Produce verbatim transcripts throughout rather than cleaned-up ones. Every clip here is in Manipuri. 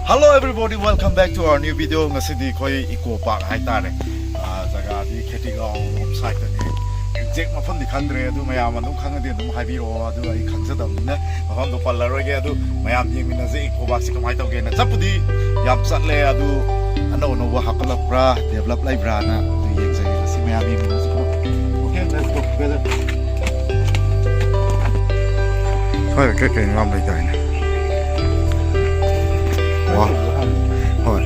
Hello everybody, welcome back to our new video. ꯉꯁꯤꯗꯤ ꯑꯩꯈꯣꯏ ꯏꯀꯣ ꯄꯥꯔꯛ ꯍꯥꯏꯇꯥꯔꯦ꯫ ꯑꯥ, ꯖꯒꯥꯗꯤ ꯈꯦꯇꯤꯒꯥꯎ ꯔꯣꯝ ꯁꯥꯏꯠꯇꯅꯤ꯫ ꯑꯦꯛꯖꯦꯛ ꯃꯐꯝꯗꯤ ꯈꯪꯗ꯭ꯔꯦ, ꯑꯗꯨ ꯃꯌꯥꯝ ꯑꯗꯨꯝ ꯈꯪꯉꯗꯤ ꯑꯗꯨꯝ ꯍꯥꯏꯕꯤꯔꯛꯑꯣ꯫ ꯑꯗꯨ ꯑꯩ ꯈꯪꯖꯗꯕꯅꯤꯅ ꯃꯐꯝꯗꯣ ꯄꯜꯂꯔꯣꯏꯒꯦ꯫ ꯑꯗꯨ ꯃꯌꯥꯝ ꯌꯦꯡꯃꯤꯟꯅꯁꯦ ꯏꯀꯣ ꯄꯥꯔꯛꯁꯤ ꯀꯃꯥꯏꯅ ꯇꯧꯒꯦꯅ꯫ ꯆꯠꯄꯨꯗꯤ ꯌꯥꯝ ꯆꯠꯂꯦ, ꯑꯗꯨ ꯑꯅꯧ ꯑꯅꯧꯕ ꯍꯥꯞꯀꯠꯂꯛꯄ꯭ꯔꯥ, ꯗꯦꯕꯂꯞ ꯂꯩꯕ꯭ꯔꯥꯅ ꯑꯗꯨ ꯌꯦꯡꯖꯒꯦ꯫ ꯉꯁꯤ ꯃꯌꯥꯝ ꯌꯦꯡꯃꯤꯟꯅꯁꯤ꯫ Okay, let's go together. ꯁ꯭ꯋꯥꯏꯗ ꯀꯩꯀꯩ ꯉꯥꯝ ꯂꯩꯗꯥꯏꯅꯦ? ꯋꯥ꯫ ꯍꯣꯏ꯫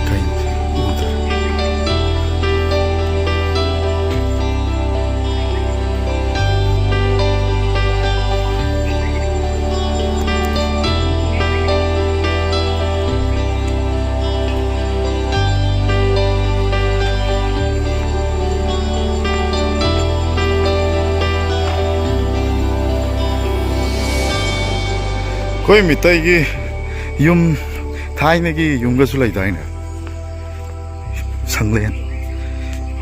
ꯀꯩꯅꯣ? ꯎꯗ꯭ꯔꯦ꯫ ꯑꯩꯈꯣꯏ ꯃꯤꯇꯩꯒꯤ ꯌꯨꯝ, ꯊꯥꯏꯅꯒꯤ ꯌꯨꯝꯒꯁꯨ ꯂꯩꯗꯥꯏꯅꯦ? ꯁꯪꯂꯦꯟ꯫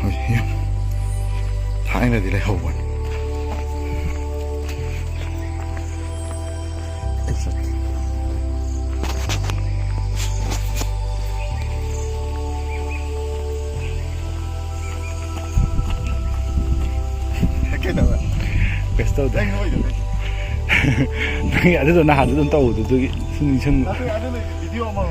ꯍꯣꯏ, ꯌꯨꯝ ꯊꯥꯏꯅꯗꯤ ꯂꯩꯍꯧꯕꯅꯤ꯫ ꯀꯩꯗꯧꯔꯦ? ꯀꯩꯁꯨ ꯇꯧꯗꯦ꯫ ꯅꯪ ꯅꯣꯏꯗꯣ ꯀꯩꯒꯤ? ꯅꯪꯒꯤ ꯑꯗꯨꯗꯣ ꯅꯍꯥꯟꯁꯨ ꯑꯗꯨꯝ ꯇꯧꯕꯗꯨ, ꯑꯗꯨꯒꯤ ꯁꯨꯝ ꯅꯤꯡꯁꯤꯡꯕ꯫ ꯅꯠꯇꯦ, ꯑꯗꯨ ꯂꯩ, ꯚꯤꯗꯤꯑꯣ ꯑꯃ꯫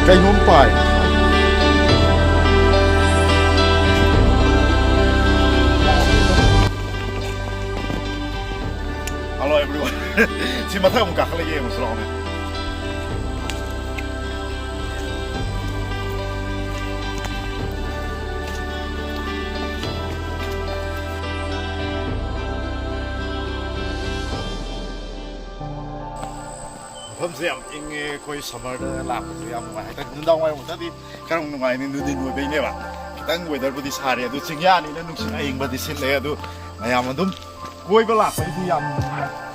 ꯀꯩꯅꯣꯝ ꯄꯥꯏ꯫ Hello everyone. ꯁꯤ ꯃꯊꯛ ꯑꯃꯨꯛ ꯀꯥꯈꯠꯂꯒ ꯌꯦꯡꯉꯨꯁꯤ ꯂꯥꯛꯑꯣꯅꯦ꯫ ꯃꯐꯝꯁꯦ ꯌꯥꯝ ꯏꯪꯉꯦ꯫ ꯑꯩꯈꯣꯏ summerꯗ ꯂꯥꯛꯄꯁꯦ ꯌꯥꯝ ꯅꯨꯡꯉꯥꯏ ꯍꯥꯏꯇꯥꯔꯦ꯫ ꯅꯨꯡꯗꯥꯡ ꯋꯥꯏꯔꯝ ꯈꯛꯇꯗꯤ ꯈꯔ ꯅꯨꯡꯉꯥꯏꯅꯤ, ꯅꯨꯡꯊꯤꯟ ꯑꯣꯏꯕꯩꯅꯦꯕ꯫ ꯈꯤꯇꯪ weatherꯕꯨꯗꯤ ꯁꯥꯔꯦ, ꯑꯗꯨ ꯆꯤꯡꯌꯥꯅꯤꯅ ꯅꯨꯡꯁꯤꯠ ꯑꯏꯪꯕꯗꯤ ꯁꯤꯠꯂꯦ꯫ ꯑꯗꯨ ꯃꯌꯥꯝ ꯑꯗꯨꯝ ꯀꯣꯏꯕ ꯂꯥꯛꯄꯒꯤꯗꯤ ꯌꯥꯝ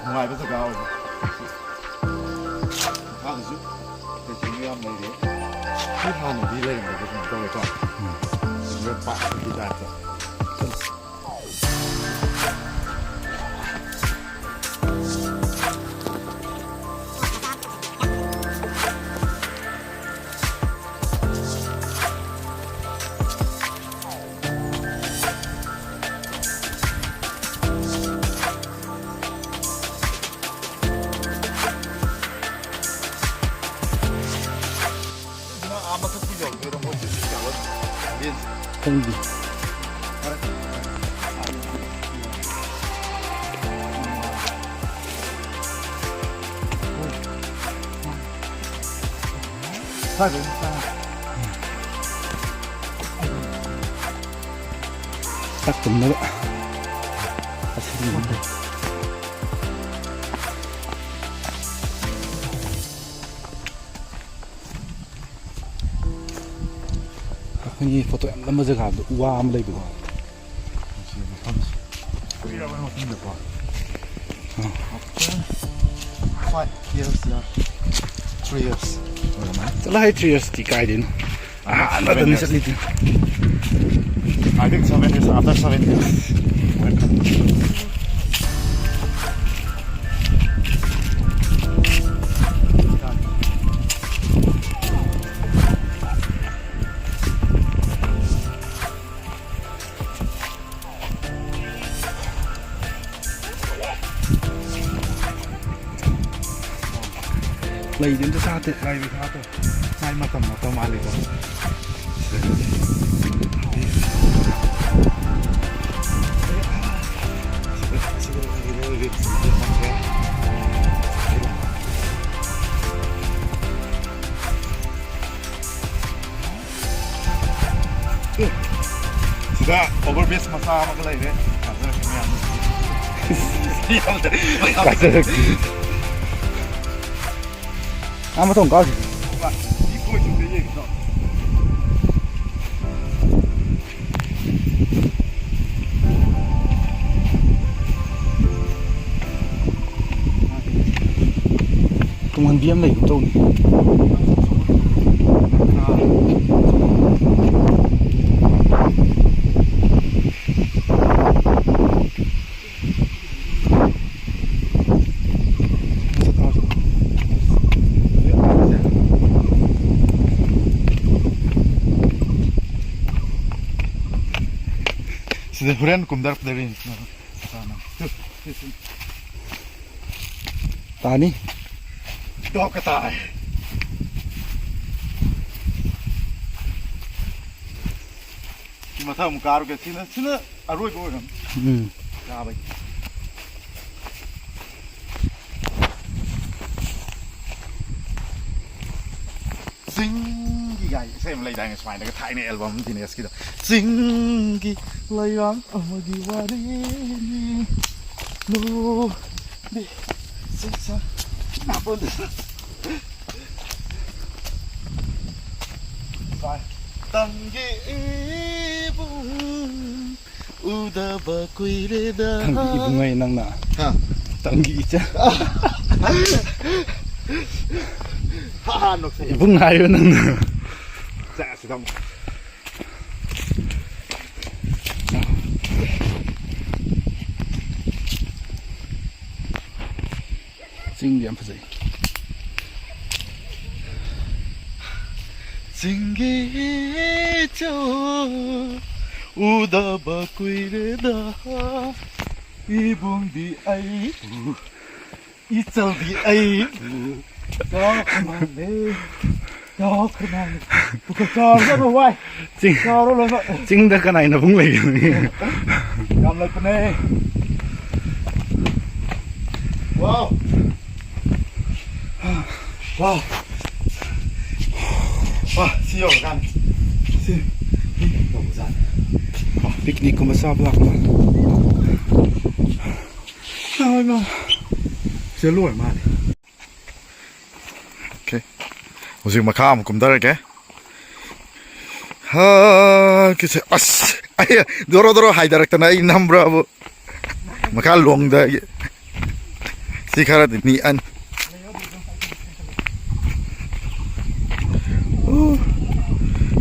ꯅꯨꯡꯉꯥꯏꯕ ꯖꯒꯥ ꯑꯣꯏꯕ꯫ ꯃꯈꯥꯗꯁꯨ ꯀꯩꯀꯩꯅꯣ ꯌꯥꯝ ꯂꯩꯔꯦ꯫ ꯁꯤ ꯍꯥꯟꯅꯗꯤ ꯂꯩꯔꯝꯕꯗꯣ ꯀꯩꯅꯣ ꯇꯧꯋꯦꯀꯣ꯫ ꯎꯝ꯫ River parkꯀꯤ typeꯇ꯫ ꯁꯤꯅ ꯑꯥ ꯃꯊꯛꯇ ꯌꯧꯗꯣꯏꯔꯣ? ꯃꯣꯏ ꯁꯤ ꯀꯌꯥ ꯂꯧ-, ꯂꯦꯟꯁꯦ? ꯈꯪꯗꯦ꯫ ꯆꯥꯛ ꯇꯨꯝꯅꯕ꯫ ꯑꯩꯈꯣꯏꯒꯤ ꯐꯣꯇꯣ ꯌꯥꯝ ꯅꯝꯕ ꯖꯒꯥꯗꯣ ꯎ ꯋꯥ ꯑꯃ ꯂꯩꯕꯗꯣ꯫ ꯁꯤ ꯃꯐꯝꯁꯤ ꯀꯨꯏꯔꯕ ꯃꯇꯨꯡꯗꯀꯣ꯫ ꯑꯥ꯫ Five years ꯂ three years ꯑꯣꯏꯔꯝꯃꯅꯤ꯫ ꯆꯠꯂꯣꯍꯦ, three yearsꯇꯤ ꯀꯥꯏꯗꯩꯅꯣ? ꯑꯍꯥꯟꯕꯗꯅꯤ ꯆꯠꯂꯤꯗꯨ꯫ I think seven years, after seven years. ꯂꯩꯗꯤ ꯑꯝꯇ ꯁꯥꯠꯇꯦ꯫ ꯂꯩꯗꯤ ꯁꯥꯠꯇꯦ꯫ ꯃꯥꯏ ꯃꯇꯝ ꯅꯠꯇ ꯃꯥꯜꯂꯤꯀꯣ꯫ ꯁꯤꯗ ꯑꯣꯚꯔ ꯕ꯭ꯔꯤꯖ ꯃꯆꯥ ꯑꯃꯒ ꯂꯩꯔꯦ꯫ ꯀꯥꯖꯔꯛꯀꯦ ꯃꯌꯥꯝ꯫ ꯀꯥꯖꯔꯛꯀꯦ꯫ ꯑꯥ ꯃꯇꯣꯟ ꯀꯥꯔꯨꯁꯤ꯫ ꯃꯤ ꯀꯣꯏ ꯆꯨꯝꯅ ꯌꯦꯡꯉꯤꯗꯣ꯫ ꯇꯨꯡꯍꯟꯕꯤ ꯑꯃ ꯂꯩꯒꯨꯝ ꯇꯧꯅꯤ꯫ ꯁꯤꯗ ꯍꯣꯔꯦꯟ ꯀꯨꯝꯊꯔꯛꯄꯗ ꯔꯦꯟꯖ꯫ ꯇꯥꯅꯤ꯫ ꯇꯣꯛꯀ ꯇꯥꯏ꯫ ꯁꯤ ꯃꯊꯛ ꯑꯃꯨꯛ ꯀꯥꯔꯨꯒꯦ꯫ ꯁꯤꯅ, ꯁꯤꯅ ꯑꯔꯣꯏꯕ ꯑꯣꯏꯔꯝꯅꯤ꯫ ꯎꯝ꯫ ꯀꯥꯕꯒꯤ꯫ ꯆꯤꯡꯒꯤ ꯒꯥꯏ ꯏꯁꯩ ꯑꯃ ꯂꯩꯗꯥꯏꯅꯦ, ꯁꯨꯃꯥꯏꯅꯒ ꯊꯥꯏꯅ ꯑꯦꯜꯕꯝ ꯗꯤꯅꯦꯁꯀꯤꯗꯣ꯫ ꯆꯤꯡꯒꯤ ꯂꯩꯔꯥꯡ ꯑꯃꯒꯤ ꯋꯥꯔꯤꯅꯤ꯫ ꯂꯣ-, ꯕꯤ-, ꯁꯤ-, ꯁꯥ-, ꯅꯥꯄꯣꯟꯗꯤ꯫ ꯁꯥꯏ꯫ ꯇꯝꯒꯤ ꯏꯕꯨꯡ ꯎꯗꯕ ꯀꯨꯏꯔꯦꯗ꯫ ꯇꯝꯒꯤ ꯏꯕꯨꯡꯉꯩ ꯅꯪꯅ꯫ ꯍꯥ? ꯇꯝꯒꯤ ꯏꯆꯟ꯫ ꯍꯥ, ꯍꯥ, ꯅꯣꯛꯁꯜꯂꯦ꯫ ꯏꯕꯨꯡ ꯍꯥꯏꯌꯣ ꯅꯪꯅ꯫ ꯆꯥꯁꯤ ꯇꯥꯃꯣ꯫ ꯆꯤꯡꯗꯤ ꯌꯥꯝ ꯐꯖꯩ꯫ ꯆꯤꯡꯒꯤ ꯏꯆꯧ ꯎꯗꯕ ꯀꯨꯏꯔꯦꯗ, ꯏꯕꯨꯡꯗꯤ ꯑꯩꯕꯨ, ꯏꯆꯧꯗꯤ ꯑꯩꯕꯨ ꯆꯥꯎꯈ꯭ꯔꯃꯥꯡꯂꯦ, ꯆꯥꯎꯈ꯭ꯔꯃꯥꯡꯂꯦ꯫ ꯄꯨꯈ꯭ꯔꯤ ꯆꯥꯎꯔꯒ ꯋꯥꯏ꯫ ꯆꯤꯡ, ꯆꯥꯎꯔ ꯂꯣꯏꯕ꯫ ꯆꯤꯡꯗ ꯀꯅꯥꯏ ꯅꯕꯨꯡ ꯂꯩꯒꯅꯤ? ꯌꯥꯝ ꯂꯩꯄꯅꯦ꯫ ꯋꯥꯎ꯫ ꯋꯥꯎ꯫ ꯋꯥ, ꯁꯤ ꯌꯧꯔꯀꯥꯟꯗ꯫ ꯁꯤ ꯇꯧꯕꯖꯥꯠꯅꯤ꯫ ꯄꯤꯛꯅꯤꯛꯀꯨꯝꯕ ꯆꯥꯕ ꯂꯥꯛꯄ ꯃꯥꯜꯂꯦ꯫ ꯁꯤꯗ ꯂꯣꯏꯔ ꯃꯥꯜꯂꯦ꯫ Okay. ꯍꯧꯖꯤꯛ ꯃꯈꯥ ꯑꯃꯨꯛ ꯀꯨꯝꯊꯔꯒꯦ꯫ ꯍꯥ, ꯀꯤꯁꯦ, ꯑꯁ, ꯑꯩ ꯗꯣꯔꯣ ꯗꯣꯔꯣ ꯍꯥꯏꯊꯔꯛꯇꯅ ꯑꯩ ꯅꯝꯕ꯭ꯔꯕꯨ꯫ ꯃꯈꯥ ꯂꯣꯡꯗ ꯁꯤ ꯈꯔꯗꯤ ꯅꯤꯛꯑꯅꯤ꯫ ꯎ,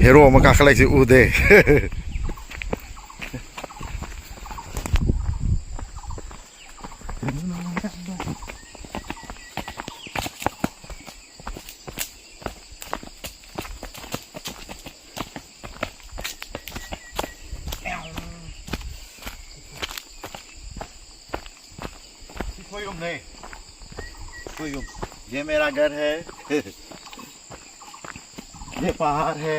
ꯍꯦꯔꯣ ꯑꯃ ꯀꯥꯈꯠꯂꯛꯏꯁꯦ ꯎꯗꯦ꯫ ꯁꯤ ꯑꯩꯈꯣꯏ ꯌꯨꯝꯅꯦ꯫ ꯑꯩꯈꯣꯏ ꯌꯨꯝ꯫ ये मेरा घर है। ये पहाड़ है।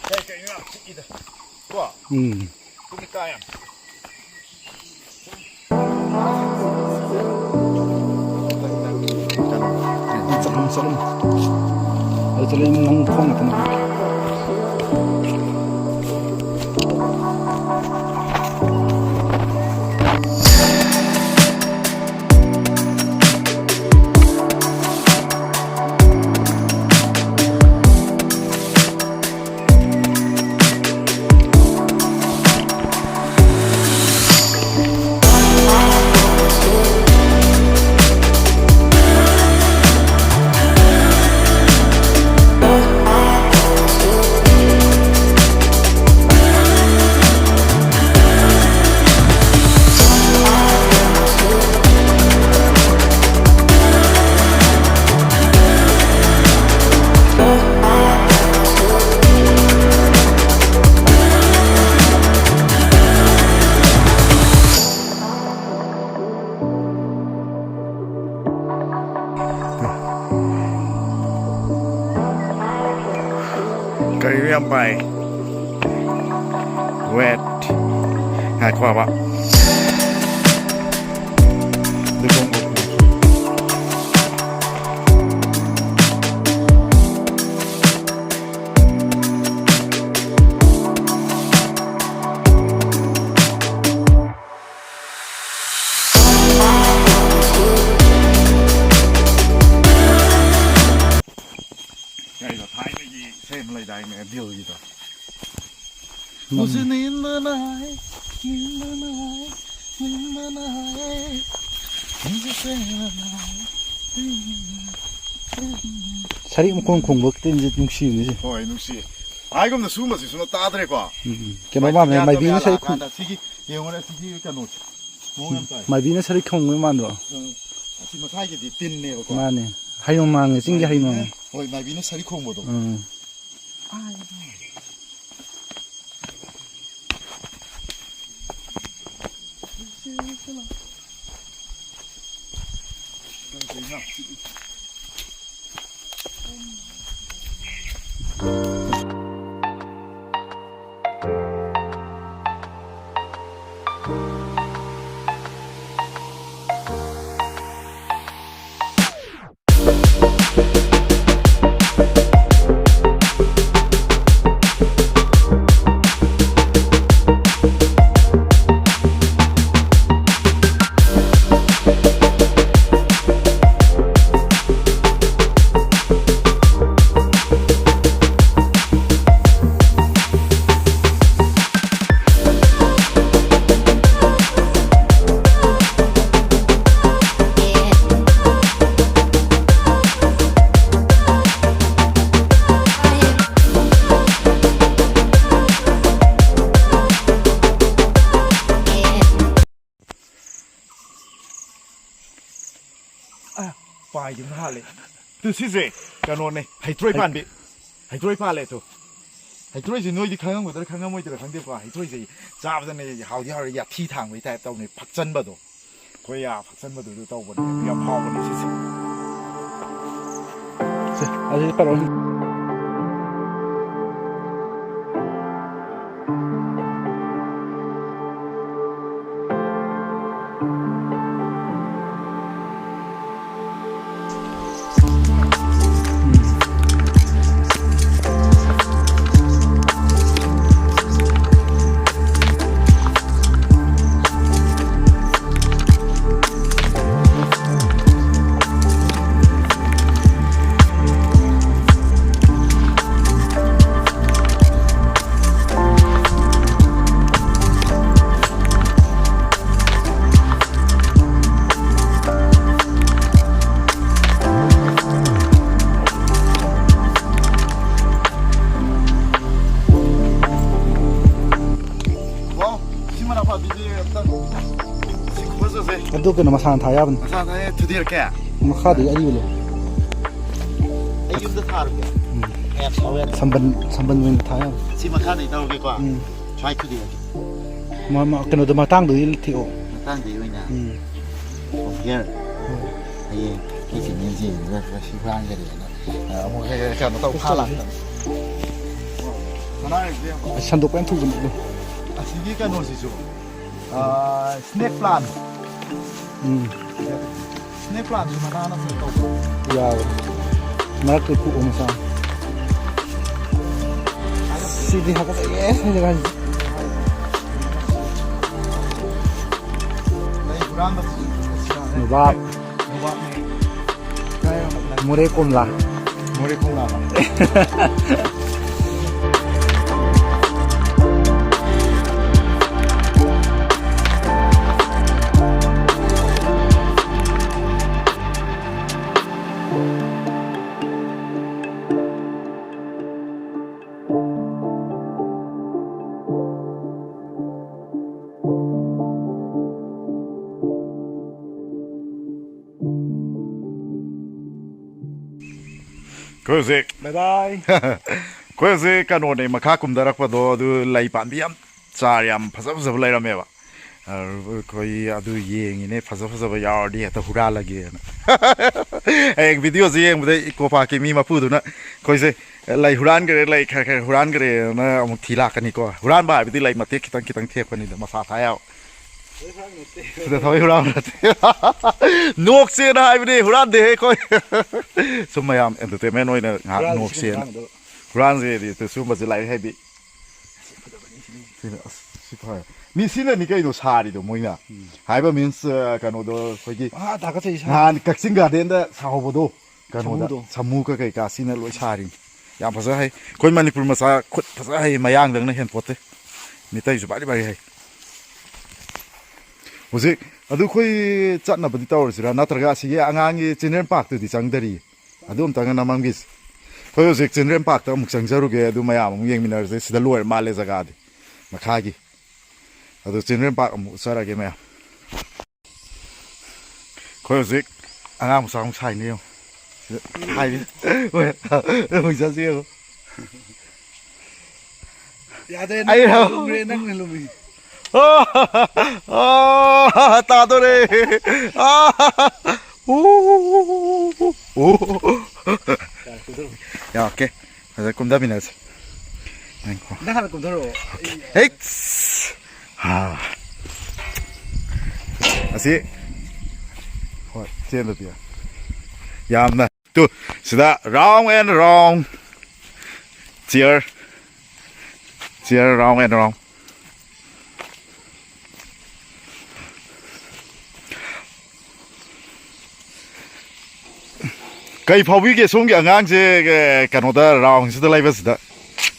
ꯀꯩ ꯀꯩꯅꯣ ꯌꯥꯝ ꯆꯤꯛꯏꯗ꯫ ꯀꯣ? ꯎꯝ꯫ ꯇꯨꯃꯤꯀꯥ ꯌꯥꯝ꯫ ꯆꯠꯂꯨ, ꯆꯠꯂꯨ꯫ ꯑꯗꯨ ꯆꯠꯂꯨ, ꯅꯪ ꯈꯣꯡ ꯉꯥꯛꯇꯅꯦ꯫ ꯄꯥꯏ꯫ Wait꯫ ꯉꯥꯏꯈꯣꯕ꯫ ꯑꯗꯨꯒꯨꯝꯕ ꯀꯩꯅꯣ ꯊꯥꯏꯅꯒꯤ ꯏꯁꯩ ꯑꯃ ꯂꯩꯗꯥꯏꯅꯦ, ꯗꯤꯜꯒꯤꯗꯣ? ꯃꯨꯖꯦ ꯅꯤꯟꯗ ꯅꯥ ꯍꯥꯏ, ꯅꯤꯟꯗ ꯅꯥ ꯍꯥꯏ, ꯅꯤꯟꯗ ꯅꯥ ꯍꯥꯏ, ꯃꯨꯖꯦ ꯆꯦꯟꯅ ꯅꯥ ꯍꯥꯏ꯫ ꯁꯔꯤꯛ ꯃꯈꯣꯡ ꯈꯣꯡꯕ ꯇꯤꯟꯁꯦ ꯅꯨꯡꯁꯤꯕꯅꯤꯁꯦ꯫ ꯍꯣꯏ, ꯅꯨꯡꯁꯤ꯫ ꯍꯥꯏꯒꯨꯝꯅ ꯁꯨꯝꯕꯁꯤ ꯁꯨꯝ ꯇꯥꯗ꯭ꯔꯦꯀꯣ꯫ ꯎꯝ, ꯎꯝ꯫ ꯀꯩꯅꯣ ꯃꯥꯜꯂꯦ, ꯃꯥꯏꯕꯤꯅ ꯁꯔꯤꯛ ꯈꯣꯡ- ꯂꯥꯛꯑꯀꯥꯟꯗ ꯁꯤꯒꯤ ꯌꯦꯡꯉꯨꯅꯦ, ꯁꯤꯒꯤ ꯀꯩꯅꯣꯁꯦ꯫ ꯃꯑꯣꯡ ꯌꯥꯝ ꯇꯥꯏ꯫ ꯃꯥꯏꯕꯤꯅ ꯁꯔꯤꯛ ꯈꯣꯡꯕ ꯃꯥꯟꯗ꯭ꯔꯣ? ꯎꯝ꯫ ꯑꯁꯤ ꯃꯁꯥꯒꯤꯗꯤ ꯇꯤꯟꯅꯦꯕꯀꯣ꯫ ꯃꯥꯅꯦ꯫ ꯍꯩꯅꯣꯡ ꯃꯥꯡꯉꯦ, ꯆꯤꯡꯒꯤ ꯍꯩꯅꯣꯡ꯫ ꯃꯥꯏꯕꯤꯅ-, ꯍꯣꯏ, ꯃꯥꯏꯕꯤꯅ ꯁꯔꯤꯛ ꯈꯣꯡꯕꯗꯣ꯫ ꯎꯝ꯫ ꯑ, ꯄꯥꯏꯒꯤꯕꯅ ꯍꯥꯜꯂꯦ꯫ ꯇꯨ, ꯁꯤꯁꯦ ꯀꯩꯅꯣꯅꯦ, ꯍꯩꯇ꯭ꯔꯣꯏ ꯄꯥꯟꯕꯤ꯫ ꯍꯩꯇ꯭ꯔꯣꯏ ꯄꯥꯜꯂꯦ ꯇꯨ꯫ ꯍꯩꯇ꯭ꯔꯣꯏꯁꯦ ꯅꯣꯏꯗꯤ ꯈꯪꯉꯝꯒꯗ꯭ꯔꯥ ꯈꯪꯉꯝꯃꯣꯏꯗ꯭ꯔꯥ ꯈꯪꯗꯦꯀꯣ꯫ ꯍꯩꯇ꯭ꯔꯣꯏꯁꯦ ꯆꯥꯕꯗꯅꯦ ꯍꯥꯎꯗꯤ ꯍꯥꯎꯔꯦ, ꯌꯥꯊꯤ ꯊꯥꯡꯕꯩ ꯇꯥꯏꯞ ꯇꯧꯅꯤ, ꯐꯛꯆꯟꯕꯗꯣ꯫ ꯑꯩꯈꯣꯏ ꯌꯥ ꯐꯛꯆꯟꯕꯗꯨꯗ ꯇꯧꯕꯅꯦ, ꯌꯥꯝ ꯍꯥꯎꯕꯅꯦ ꯁꯤꯁꯦ꯫ ꯁꯦ, ꯑꯗꯨꯗꯤ ꯄꯔꯛꯑꯣ꯫ ꯑꯗꯨ ꯀꯩꯅꯣ ꯃꯁꯥꯅ ꯊꯥ ꯌꯥꯕꯅꯤ꯫ ꯃꯁꯥ ꯊꯥ ꯌꯥꯏ, ꯊꯨꯗꯦꯛꯀꯦ? ꯃꯈꯥꯗꯒꯤ ꯑꯔꯤꯕ ꯂꯩ꯫ ꯑꯩ ꯌꯨꯝꯗ ꯊꯥꯔꯨꯒꯦ꯫ ꯎꯝ꯫ ꯃꯌꯥꯝ ꯁꯥꯎ ꯌꯥꯗꯦ꯫ ꯁꯝꯕꯟ, ꯁꯝꯕꯟ ꯑꯣꯏꯅ ꯊꯥ ꯌꯥꯕꯅꯤ꯫ ꯁꯤ ꯃꯈꯥꯗꯒꯤ ꯇꯧꯔꯒꯦꯀꯣ꯫ ꯎꯝ꯫ ꯁ꯭ꯋꯥꯏ ꯊꯨꯗꯦꯛꯑꯒꯦ꯫ ꯃ-, ꯃ-, ꯀꯩꯅꯣꯗꯣ ꯃꯇꯥꯡꯗꯨꯗꯤ ꯊꯦꯛꯑꯣ꯫ ꯃꯇꯥꯡꯗꯨꯒꯤ ꯑꯣꯏꯅ? ꯎꯝ꯫ From here꯫ ꯎꯝ꯫ ꯍꯌꯦꯡ ꯑꯩꯈꯣꯏ ꯆꯦ ꯅꯦꯟꯖꯤꯅ ꯁꯤ ꯍꯨꯔꯥꯟꯈ꯭ꯔꯦꯅ, ꯑ, ꯑꯃꯨꯛ ꯍꯦꯛ ꯀꯩꯅꯣ ꯇꯧ ꯐꯥ ꯂꯥꯛꯇꯅ꯫ ꯃꯅꯥ ꯂꯩꯕꯗꯤ ꯌꯥꯝ ꯐꯩ꯫ ꯑꯁ, ꯁꯟꯗꯣꯛꯄ ꯌꯥꯝ ꯊꯨꯕꯅꯦ ꯑꯗꯣ꯫ ꯑꯁꯤꯒꯤ ꯀꯩꯅꯣꯁꯤꯁꯨ, ꯑ, snake plant꯫ ꯎꯝ꯫ Snake plantꯁꯨ ꯃꯅꯥꯅ ꯐꯖꯅ ꯇꯧꯕ꯫ ꯌꯥꯕꯅꯦ꯫ ꯃꯔꯛꯇ ꯀꯨꯞꯄ ꯃꯆꯥ꯫ ꯁꯤꯗꯤ ꯍꯥꯀꯠꯆꯩꯌꯦ, ꯁꯤ ꯖꯒꯥꯁꯤꯗꯤ꯫ ꯂꯩ ꯍꯨꯔꯥꯟꯕꯁꯤꯁꯨ ꯅꯣꯕꯥꯞ꯫ ꯅꯣꯕꯥꯞꯅꯦ꯫ ꯃꯣꯔꯦ ꯀꯣꯝꯂꯥ꯫ ꯃꯣꯔꯦ ꯀꯣꯝꯂꯥ꯫ ꯑꯩꯈꯣꯏ ꯍꯧꯖꯤꯛ ꯕꯥꯏ ꯕꯥꯏ꯫ ꯑꯩꯈꯣꯏ ꯍꯧꯖꯤꯛ ꯀꯩꯅꯣꯅꯦ, ꯃꯈꯥ ꯀꯨꯝꯊꯔꯛꯄꯗꯣ, ꯑꯗꯨ ꯂꯩ ꯄꯥꯝꯕꯤ ꯌꯥꯝ ꯆꯥꯔ ꯌꯥꯝ ꯐꯖ ꯐꯖꯕ ꯂꯩꯔꯝꯃꯦꯕ꯫ ꯑꯩꯈꯣꯏ ꯑꯗꯨ ꯌꯦꯡꯉꯤꯅꯦ, ꯐꯖ ꯐꯖꯕ ꯌꯥꯎꯔꯗꯤ ꯍꯦꯛꯇ ꯍꯨꯔꯥꯜꯂꯒꯦꯅ꯫ ꯍꯌꯦꯡ ꯚꯤꯗꯤꯑꯣꯁꯦ ꯌꯦꯡꯕꯗ ꯏꯀꯣ ꯄꯥꯔꯛꯀꯤ ꯃꯤ ꯃꯄꯨꯗꯨꯅ ꯑꯩꯈꯣꯏꯁꯦ ꯂꯩ ꯍꯨꯔꯥꯟꯈ꯭ꯔꯦ, ꯂꯩ ꯈꯔ ꯈꯔ ꯍꯨꯔꯥꯟꯈ꯭ꯔꯦꯅ ꯑꯃꯨꯛ ꯊꯤ ꯂꯥꯛꯀꯅꯤꯀꯣ꯫ ꯍꯨꯔꯥꯟꯕ ꯍꯥꯏꯕꯗꯤ ꯂꯩ ꯃꯇꯦꯛ ꯈꯤꯇꯪ ꯈꯤꯇꯪ ꯊꯦꯛꯄꯅꯤꯗ, ꯃꯁꯥ ꯊꯥ ꯌꯥꯕ꯫ ꯁꯤꯗ ꯊꯋꯥꯏ ꯍꯨꯔꯥꯟꯕ ꯅꯠꯇꯦ꯫ ꯅꯣꯛꯁꯦꯅ ꯍꯥꯏꯕꯅꯤ, ꯍꯨꯔꯥꯟꯗꯦꯍꯦ ꯑꯩꯈꯣꯏ꯫ ꯁꯨꯝ ꯃꯌꯥꯝ entertainment ꯑꯣꯏꯅ ꯉꯥꯏꯍꯥꯛ ꯍꯨꯔꯥꯟꯁꯤ ꯅꯣꯛꯁꯦꯅ꯫ ꯍꯨꯔꯥꯟꯗꯣ꯫ ꯍꯨꯔꯥꯟꯁꯦꯗꯤ ꯁꯤꯒꯨꯝꯕꯁꯦ ꯂꯥꯏꯔꯤꯛ ꯍꯩꯕꯤ꯫ ꯁꯤꯅ, ꯑꯁ, ꯁꯤ ꯐꯔꯦ꯫ ꯃꯤ ꯁꯤꯅꯅꯤ ꯀꯩꯅꯣ ꯁꯥꯔꯤꯗꯣ ꯃꯣꯏꯅ꯫ ꯎꯝ꯫ ꯍꯥꯏꯕ means, ꯑ, ꯀꯩꯅꯣꯗꯣ ꯑꯩꯈꯣꯏꯒꯤ ꯑꯥ, ꯇꯥꯀꯠꯆꯩ ꯏꯁꯥ꯫ ꯅꯍꯥꯟ ꯀꯛꯆꯤꯡ gardenꯗ ꯁꯥꯍꯧꯕꯗꯣ, ꯀꯩꯅꯣꯗ, ꯁꯥꯃꯨꯗꯣ꯫ ꯁꯥꯃꯨ ꯀꯩꯀꯥ ꯁꯤꯅ ꯂꯣꯏ ꯁꯥꯔꯤꯅꯤ꯫ ꯌꯥꯝ ꯐꯖ ꯍꯩ꯫ ꯑꯩꯈꯣꯏ ꯃꯅꯤꯄꯨꯔ ꯃꯆꯥ ꯈꯨꯠ ꯐꯖ ꯍꯩ, ꯃꯌꯥꯡꯗꯪꯅ ꯍꯦꯟꯄꯣꯠꯇꯦ꯫ ꯃꯤꯇꯩꯁꯨ ꯕꯥꯔꯤ ꯕꯥꯔꯤ ꯍꯩ꯫ ꯍꯧꯖꯤꯛ ꯑꯗꯨ ꯑꯩꯈꯣꯏ ꯆꯠꯅꯕꯗꯤ ꯇꯧꯔꯁꯤꯔꯥ? ꯅꯠꯇ꯭ꯔꯒ ꯑꯁꯤꯒꯤ ꯑꯉꯥꯡꯒꯤ children parkꯇꯨꯗꯤ ꯆꯪꯗꯔꯤ? ꯑꯗꯨ ꯑꯝꯇꯪꯒ ꯅꯝꯃꯝꯈꯤꯁꯤ꯫ ꯑꯩꯈꯣꯏ ꯍꯧꯖꯤꯛ children parkꯇ ꯑꯃꯨꯛ ꯆꯪꯖꯔꯨꯒꯦ, ꯑꯗꯨ ꯃꯌꯥꯝ ꯑꯃꯨꯛ ꯌꯦꯡꯃꯤꯟꯅꯔꯁꯦ꯫ ꯁꯤꯗ ꯂꯣꯏꯔ ꯃꯥꯜꯂꯦ ꯖꯒꯥꯗꯤ꯫ ꯃꯈꯥꯒꯤ꯫ ꯑꯗꯨ children park ꯑꯃꯨꯛ ꯆꯠꯂꯒꯦ ꯃꯌꯥꯝ꯫ ꯑꯩꯈꯣꯏ ꯍꯧꯖꯤꯛ ꯑꯉꯥꯡ ꯃꯆꯥ ꯑꯃꯨꯛ ꯁꯥꯏꯅꯦ ꯌꯦꯡꯉꯣ꯫ ꯁꯤꯗ ꯍꯥꯏꯗꯤ ꯍꯣꯏ, ꯍꯣꯏ, ꯆꯠꯁꯤ ꯌꯦꯡꯉꯣ꯫ ꯌꯥꯗ꯭ꯔꯦ, ꯑꯩꯔꯣ? ꯅꯪꯅ ꯂꯨꯝꯈ꯭ꯔꯦ, ꯅꯪꯅ ꯂꯨꯝꯃꯤ꯫ ꯑꯥ! ꯑꯥ! ꯇꯥꯗꯣꯔꯦ꯫ ꯑꯥ! ꯎ! ꯎ! ꯌꯥ, ꯑꯣꯀꯦ꯫ ꯐꯖꯅ ꯀꯨꯝꯊꯃꯤꯟꯅꯁꯦ꯫ ꯉꯥꯏꯈꯣ꯫ ꯅꯪ ꯍꯥꯟꯅ ꯀꯨꯝꯊꯔꯛꯑꯣ꯫ ꯍꯦꯛ! ꯍꯥ꯫ ꯑꯁꯤ ꯍꯣꯏ, ꯆꯦꯟꯗꯗꯤ ꯌꯥꯝꯅ ꯇꯨ ꯁꯤꯗ round and round꯫ Chair, chair round and round꯫ ꯀꯩ ꯐꯥꯎꯕꯤꯒꯦ ꯁꯣꯝꯒꯤ ꯑꯉꯥꯡꯁꯦ, ꯑꯦ, ꯀꯩꯅꯣꯗ, round ꯁꯤꯗ ꯂꯩꯕꯁꯤꯗ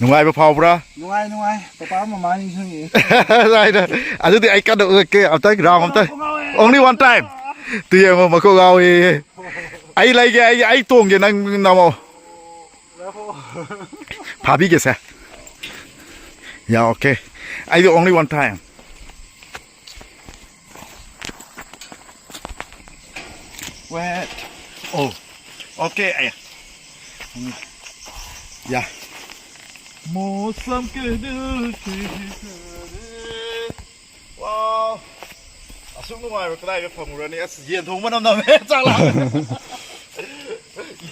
ꯅꯨꯡꯉꯥꯏꯕ ꯐꯥꯎꯕ꯭ꯔꯥ? ꯅꯨꯡꯉꯥꯏ, ꯅꯨꯡꯉꯥꯏ꯫ ꯄꯄꯥ ꯃꯃꯥ ꯅꯤꯡꯁꯤꯡꯉꯤ꯫ ꯍꯥꯏꯅ, ꯑꯗꯨꯗꯤ ꯑꯩ ꯀꯟꯅ ꯎꯠꯂꯛꯀꯦ ꯑꯝꯇꯪ, round ꯑꯝꯇꯪ꯫ Only one time꯫ ꯇꯨ ꯌꯦꯡꯉꯣ, ꯃꯀꯣꯛ ꯉꯥꯎꯋꯦ꯫ ꯑꯩ ꯂꯩꯒꯦ, ꯑꯩ, ꯑꯩ ꯇꯣꯡꯒꯦ, ꯅꯪ ꯅꯝꯃꯣ꯫ ꯐꯥꯕꯤꯒꯦꯁꯦ꯫ ꯌꯥ, ꯑꯣꯀꯦ꯫ ꯑꯩꯗꯤ only one time꯫ Wait. Oh. Okay, ꯑꯌꯥ꯫ ꯌꯥ꯫ ꯃꯣꯁꯝ ꯀꯦ ꯗꯤꯜ ꯀꯦ ꯚꯤꯇꯔ꯫ Wow. ꯑꯁꯨꯛ ꯅꯨꯡꯉꯥꯏꯕ ꯀꯗꯥꯏꯗ ꯐꯪꯉꯨꯔꯅꯤ? ꯑꯁ, ꯌꯦꯟ ꯊꯣꯡꯕ ꯃꯅꯝ ꯅꯝꯃꯦ꯫ ꯆꯥꯛ ꯂꯥꯝꯃꯦ꯫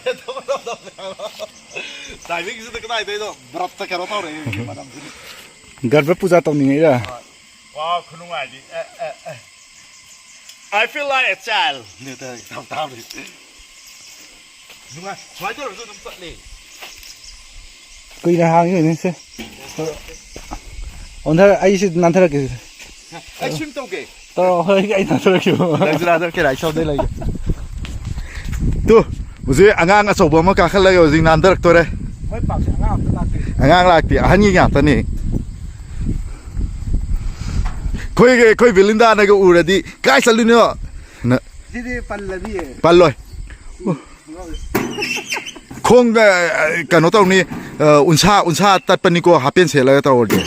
ꯌꯦꯟ ꯊꯣꯡꯕ ꯃꯅꯝ ꯅꯝꯃꯦ꯫ Timing ꯁꯤꯗ ꯀꯗꯥꯏꯗꯩꯅꯣ? ꯕ꯭ꯔꯠꯇ ꯀꯩꯅꯣ ꯇꯧꯔꯛꯑꯦ ꯃꯅꯝꯁꯤꯗꯤ꯫ ꯒꯔꯚ ꯄꯨꯖꯥ ꯇꯧꯅꯤꯡꯉꯛꯏꯔꯥ? ꯋꯥ, ꯈꯨꯅꯨꯡꯉꯥꯏꯗꯤ꯫ ꯑꯦ, ꯑꯦ, ꯑꯦ꯫ I feel like a child꯫ ꯅꯦ ꯇꯥꯏ, ꯇꯥꯕ ꯇꯥꯕꯅꯤ꯫ ꯅꯨꯡꯉꯥꯏ꯫ ꯁꯨꯃꯥꯏꯅ ꯇꯧꯔꯁꯨ ꯑꯗꯨꯝ ꯆꯠꯂꯦ꯫ ꯀꯨꯏꯅ ꯍꯥꯡꯉꯤ ꯑꯣꯏꯅꯤ ꯁꯦ꯫ ꯑꯣꯟꯊꯔ-, ꯑꯩꯁꯤ ꯅꯥꯟꯊꯔꯛꯀꯦ ꯁꯤꯗ꯫ ꯑꯩ swim ꯇꯧꯒꯦ꯫ ꯇꯧꯔꯣ, ꯍꯣꯏ, ꯑꯩ ꯅꯥꯟꯊꯔꯛꯈꯤꯕ꯫ ꯅꯪꯁꯨ ꯅꯥꯟꯊꯔꯛꯀꯦꯔꯥ? ꯑꯩ ꯁꯣꯝꯗꯩ ꯂꯩꯒꯦ꯫ ꯇꯨ, ꯍꯧꯖꯤꯛ ꯑꯉꯥꯡ ꯑꯆꯧꯕ ꯑꯃ ꯀꯥꯈꯠꯂꯒ ꯍꯧꯖꯤꯛ ꯅꯥꯟꯊꯔꯛꯇꯣꯔꯦ꯫ ꯃꯣꯏ ꯄꯥꯛꯁꯦ ꯑꯉꯥꯡ ꯑꯝꯇ ꯂꯥꯛꯇꯦ꯫ ꯑꯉꯥꯡ ꯂꯥꯛꯇꯦ, ꯑꯍꯟꯒꯤ ꯉꯥꯛꯇꯅꯤ꯫ ꯑꯩꯈꯣꯏꯒꯤ, ꯑꯩꯈꯣꯏ ꯕꯤꯂꯤꯟꯗꯥꯅꯒ ꯎꯔꯗꯤ, "ꯀꯥꯏ ꯆꯠꯂꯨꯏꯅꯣ?" ꯅ-, ꯁꯤꯗꯤ ꯄꯜꯂꯅꯤꯌꯦ꯫ ꯄꯜꯂꯣꯏ꯫ ꯈꯣꯡꯗ, ꯑ, ꯀꯩꯅꯣ ꯇꯧꯅꯤ, ꯑ, ꯎꯟꯁꯥ, ꯎꯟꯁꯥ ꯇꯠꯄꯅꯤꯀꯣ, ꯍꯥꯞꯄꯦꯟ ꯁꯦꯠꯂꯒ ꯇꯧꯔꯗꯤ꯫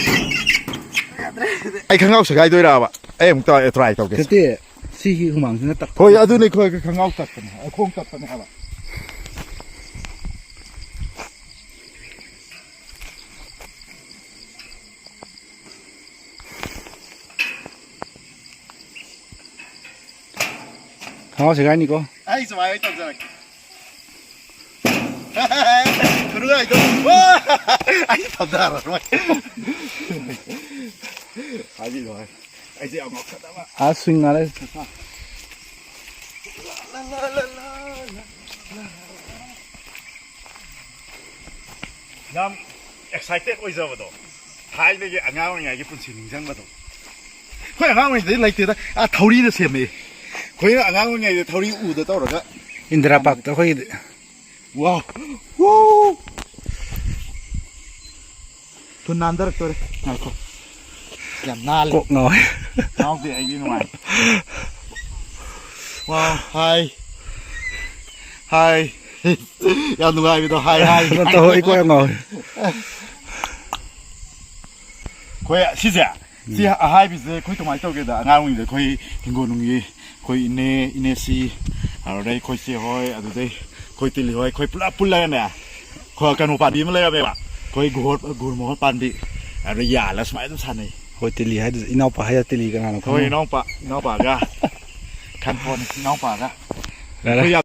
ꯑꯩ ꯈꯪꯒꯥꯎ ꯁꯦꯒꯥꯏꯗꯣꯏꯔꯕ? ꯑꯩ ꯑꯃꯨꯛ ꯇꯧ-, try ꯇꯧꯒꯦ꯫ ꯅꯠꯇꯦ, ꯁꯤꯒꯤ ꯍꯨꯃꯥꯡꯁꯤꯅ ꯇꯞ- ꯍꯣꯏ, ꯑꯗꯨꯅꯤ ꯑꯩꯈꯣꯏ ꯈꯣꯡꯒ꯭ꯔꯥꯎ ꯇꯞꯄꯅꯦ, ꯑꯩ ꯈꯣꯡ ꯇꯞꯄꯅꯦ ꯍꯥꯏꯕ꯫ ꯈꯣꯡꯒ꯭ꯔꯥꯎ ꯁꯦꯒꯥꯏꯅꯤꯀꯣ꯫ ꯑꯩ ꯁꯨꯃꯥꯏꯅ ꯇꯧꯖꯔꯛꯀꯦ꯫ ꯈꯨꯅꯨꯡꯉꯥꯏꯗꯣ꯫ ꯋꯥ! ꯑꯩ ꯐꯝꯊꯔꯔꯣꯏ꯫ ꯍꯥꯏꯕꯤꯔꯣ ꯍꯥꯏ꯫ ꯑꯩꯁꯦ ꯌꯥꯝ ꯉꯥꯎꯁꯟꯅꯕ꯫ ꯑꯥ, swing ꯉꯥꯛ ꯂꯩ꯫ ꯌꯥꯝ excited ꯑꯣꯏꯖꯕꯗꯣ꯫ ꯊꯥꯏꯅꯒꯤ ꯑꯉꯥꯡ ꯑꯣꯏꯔꯤꯉꯩꯒꯤ ꯄꯨꯟꯁꯤ ꯅꯤꯡꯁꯤꯡꯕꯗꯣ꯫ ꯑꯩꯈꯣꯏ ꯑꯉꯥꯡ ꯑꯣꯏꯔꯤꯉꯩꯗꯗꯤ ꯂꯩꯇꯦꯗ꯫ ꯑꯥ, ꯊꯧꯔꯤꯅ ꯁꯦꯝꯃꯛꯑꯦ꯫ ꯑꯩꯈꯣꯏꯅ ꯑꯉꯥꯡ ꯑꯣꯏꯔꯤꯉꯩꯗ ꯊꯧꯔꯤ ꯎꯗ ꯇꯧꯔꯒ ꯏꯟꯗꯤꯔꯥ ꯄꯥꯔꯛꯇ ꯑꯩꯈꯣꯏꯒꯤꯗꯤ꯫ ꯋꯥꯎ꯫ ꯋꯨ! ꯊꯨꯟ ꯅꯥꯟꯊꯔꯛꯇꯣꯔꯦ꯫ ꯉꯥꯏꯈꯣ꯫ ꯌꯥꯝ ꯅꯥꯜꯂꯦ꯫ ꯀꯣꯛ ꯉꯥꯎꯋꯦ꯫ ꯉꯥꯎꯗꯦ, ꯑꯩꯗꯤ ꯅꯨꯡꯉꯥꯏ꯫ ꯋꯥꯎ, ꯍꯥꯏ꯫ ꯍꯥꯏ꯫ ꯌꯥꯝ ꯅꯨꯡꯉꯥꯏꯕꯗꯣ, ꯍꯥꯏ, ꯍꯥꯏ꯫ ꯅꯠꯇꯦ, ꯍꯣꯏ, ꯀꯣꯛ ꯌꯥꯝ ꯉꯥꯎꯋꯦ꯫ ꯑꯩꯈꯣꯏ ꯁꯤꯁꯦ, ꯁꯤ ꯎꯝ꯫ ꯑꯍꯥꯏꯕꯤꯁꯦ ꯑꯩꯈꯣꯏ ꯀꯃꯥꯏꯅ ꯇꯧꯒꯦꯗ, ꯑꯉꯥꯡ ꯑꯣꯏꯔꯤꯉꯩꯗ ꯑꯩꯈꯣꯏ ꯍꯤꯡꯒꯣꯜ ꯅꯨꯡꯒꯤ, ꯑꯩꯈꯣꯏ ꯏꯅꯦ, ꯏꯅꯦꯁꯤ, ꯑꯗꯨꯗꯩ ꯑꯩꯈꯣꯏ ꯆꯦ ꯍꯣꯏ, ꯑꯗꯨꯗꯩ ꯑꯩꯈꯣꯏ ꯇꯤꯜꯂꯤ ꯍꯣꯏ, ꯑꯩꯈꯣꯏ ꯄꯨꯂꯞ ꯄꯨꯜꯂꯒꯅꯦ, ꯑꯩꯈꯣꯏ ꯀꯩꯅꯣ ꯄꯥꯝꯕꯤ ꯑꯃ ꯂꯩꯔꯝꯃꯦꯕ, ꯑꯩꯈꯣꯏ ꯒꯨꯔ-, ꯒꯨꯔ ꯃꯣꯍꯣꯔ ꯄꯥꯝꯕꯤ, ꯑꯗꯨꯗ ꯌꯥꯜꯂ ꯁꯨꯃꯥꯏꯅ ꯑꯗꯨꯝ ꯁꯥꯟꯅꯩ꯫ ꯍꯣꯏ, ꯇꯤꯜꯂꯤ ꯍꯥꯏꯗꯨꯁꯨ ꯏꯅꯥꯎꯄꯥ ꯍꯥꯏꯔ ꯇꯤꯜꯂꯤ ꯀꯅꯥꯅꯣ ꯍꯣꯏ, ꯈꯪꯉꯣꯏ? ꯏꯅꯥꯎꯄꯥ, ꯏꯅꯥꯎꯄꯥꯒ ꯈꯟꯄꯣꯠꯅꯤ, ꯏꯅꯥꯎꯄꯥꯒ꯫ ꯌꯥꯔꯦ꯫ ꯑꯩꯈꯣꯏ ꯌꯥꯝ